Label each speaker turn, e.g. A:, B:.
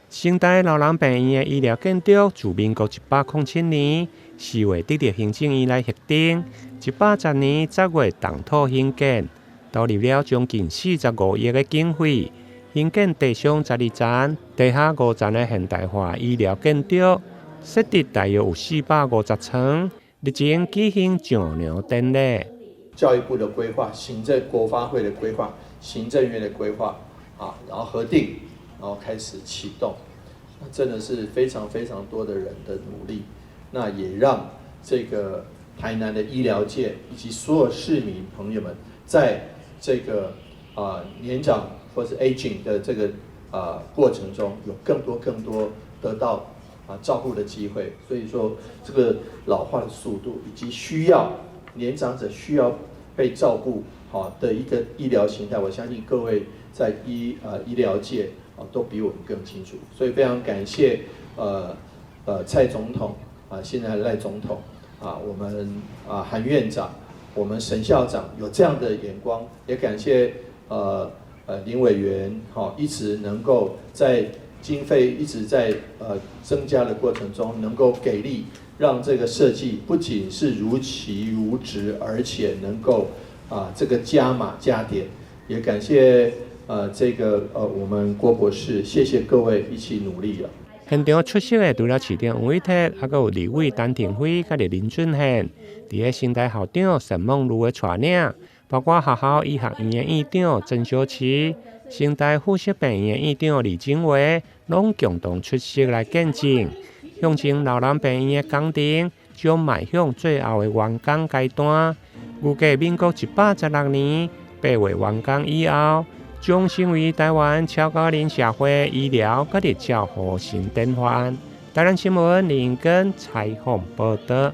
A: 成大老人病院的醫療建築自民國107年4月得到行政院來核定，110年10月動土興建，投入了將近45億的經費，興建地上12層、地下5層的現代化醫療建築，設置大約有450床，日前舉行上梁典禮。
B: 教育部的規劃、行政國發會的規劃、行政院的規劃，啊，然後核定，然後開始啟動，那真的是非常非常多的人的努力，那也讓這個台南的醫療界以及所有市民朋友們，在這個年長或是 aging 的這個過程中，有更多更多得到照顧的機會。所以說，這個老化的速度以及需要年長者需要被照顧好的一個醫療形態，我相信各位在醫療界都比我們更清楚，所以非常感謝蔡總統啊，現在賴總統啊，我們韓院長，我們沈校長有這樣的眼光，也感謝林委員，哈，一直能夠在經費一直在增加的過程中，能夠給力，讓這個設計不僅是如期如質，而且能夠這個加碼加點，也感謝這個我們郭博士，謝謝各位一起努力啊！
A: 現場出席的除了市長黃偉哲，還閣有立委陳亭妃佮林俊憲，佇咧成大校長沈孟儒的帶領，包括學校醫學院的院長曾小琪、成大附設病院的院長李金維，攏共同出席來見證，向前老人病院的工程將邁向最後的完工階段。預計民國116年8月完工以後，將成為台灣超高齡社會醫療佮照護新典範。台南新聞林根採訪報導。